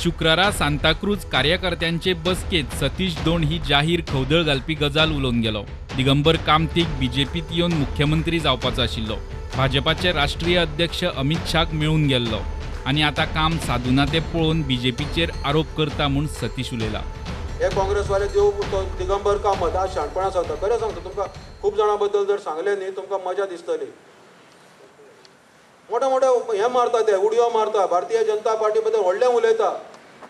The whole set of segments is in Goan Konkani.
शुक्रारा सांताक्रूज कार्यकर्त्यांचे बसकेत सतीश दोण ही जाहीर खवदळ घालपी गजाल उलोवन गेलो. दिगंबर कामतीक बीजेपीत येवन मुख्यमंत्री जावपाचो आशिल्लो. भाजपाचे राष्ट्रीय अध्यक्ष अमित शाहक मेळून गेल्लो आनी आतां काम सादुना तें पळोवन बीजेपीचेर आरोप करता म्हूण सतीश उलयला. हे काँग्रेसवाले देव दिगंबर कामत आज शाणपणा सांगता. खरें सांगता तुमकां, खूब जाणां बद्दल जर सांगलें न्ही तुमकां मजा दिसतली. मोठे मोठे हे मारता, ते उडयो मारता, भारतीय जनता पार्टी बद्दल व्हडलें उलयता.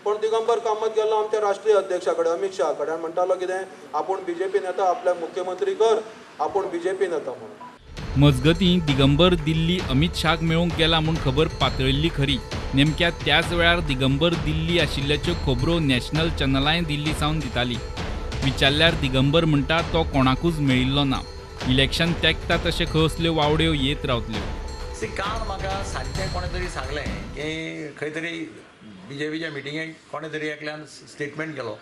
पण दिगंबर कामत गेलो आमच्या राष्ट्रीय अध्यक्षा कडेन अमित शाह कडेन, म्हणटालो कितें, आपूण बीजेपीन येता, आपल्याक मुख्यमंत्री कर, आपूण बीजेपीन येता म्हणून. मजगतीं दिगंबर दिल्ली अमित शाहक मेळूंक गेला म्हूण खबर पातळिल्ली खरी. नेमक्या त्याच वेळार दिगंबर दिल्ली आशिल्ल्याच्यो खबरो नॅशनल चॅनलांय दिल्ली सावन दिताली. विचारल्यार दिगंबर म्हणटा तो कोणाकूच मेळिल्लो ना. इलेक्शन तेंकता तशें खंय असल्यो वावड्यो येत रावतल्यो. काल म्हाका सांजचें कोणें तरी सांगलें की खंय तरी बीजेपीच्या मिटिंगेक कोणें तरी एकल्यान स्टेटमेंट केलो.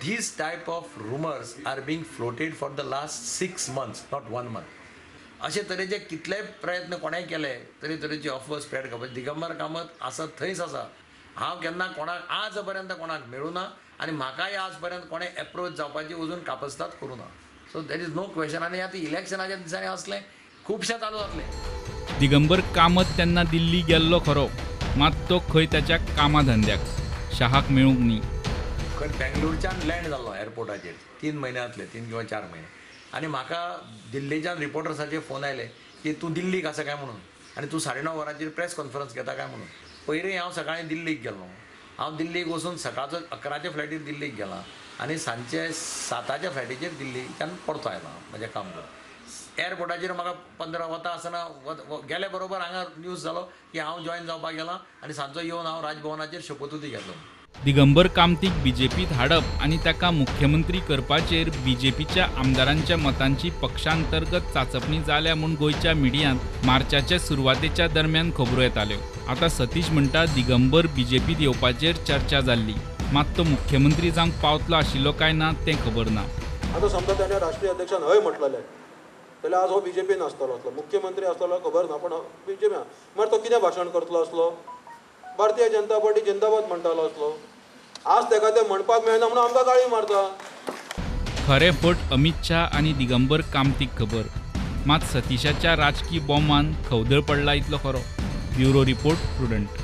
These type of rumours are being floated for the last 6 months, not 1 month. अशे तरेचे कितलेय प्रयत्न कोणें केले तरी तरेची अफवा स्प्रेड करपाक. दिगंबर कामत आसा थंयच आसा. हांव केन्ना कोणाक आज पर्यंत कोणाक मेळूं ना आनी म्हाकाय आज पर्यंत कोणें एप्रोच जावपाची अजून कापस्ताद करूं ना. So there is no question. आनी आतां इलेक्शनाच्या दिसांनी असलें खुबशें चालू जातलें. दिगंबर कामत तेन्ना दिल्ली गेल्लो खरो, मात तो खंय ताच्या कामा धंद्याक शाहाक मेळूंक न्ही. खंय बेंगलोरच्यान लँड जाल्लो एअरपोर्टाचेर 3 म्हयने जातले, 3 किंवा 4 म्हयने. आनी म्हाका दिल्लीच्यान रिपोर्टर्साचे फोन आयले की तूं दिल्लीक आसा काय म्हणून आनी तूं 9:30 वरांचेर प्रेस कॉन्फरन्स घेता काय म्हणून. पयलीं हांव सकाळीं दिल्लीक गेलो. हांव दिल्लीक वचून सकाळचो 11च्या फ्लायटीर दिल्लीक गेला आनी सांजचे 7च्या फ्लायटीचेर दिल्लीच्यान परतो आयला म्हजें काम करून. एअरपोर्टाचेर म्हाका 15 वता आसतना गेले बरोबर हांगा न्यूज जालो की हांव जॉयन जावपाक गेला आनी सांजचो येवन हांव राजभवनाचेर शपथविधी घेतलो. दिगंबर कामतीक बीजेपीत हाडप आनी ताका मुख्यमंत्री करपाचेर बीजेपीच्या आमदारांच्या मतांची पक्षांतर्गत चाचपणी जाल्या म्हूण गोंयच्या मिडियांत मार्चाच्या सुरवातेच्या दरम्यान खबरो येताल्यो. आतां सतीश म्हणटा दिगंबर बीजेपीत येवपाचेर चर्चा जाल्ली, मात तो मुख्यमंत्री जावंक पावतलो आशिल्लो काय ना तें खबर ना. आतां समजा ताणें राष्ट्रीय अध्यक्षान हय म्हटलेलें जाल्यार आज हो बीजेपीन आसतलो आसलो, मुख्यमंत्री आसतलो खबर ना, पण बीजेपी मागीर तो कितें भाशण करतलो आसलो? भारतीय जनता पार्टी जिंदाबाद म्हणटालो आसलो. आज ताका तें म्हणपाक मेळना म्हणून आमकां गाळी मारता. खरें फट अमित शाह आनी दिगंबर कामतीक खबर, मात सतीशाच्या राजकी बॉमान खवदळ पडला इतलो खरो. Bureau report, Prudent.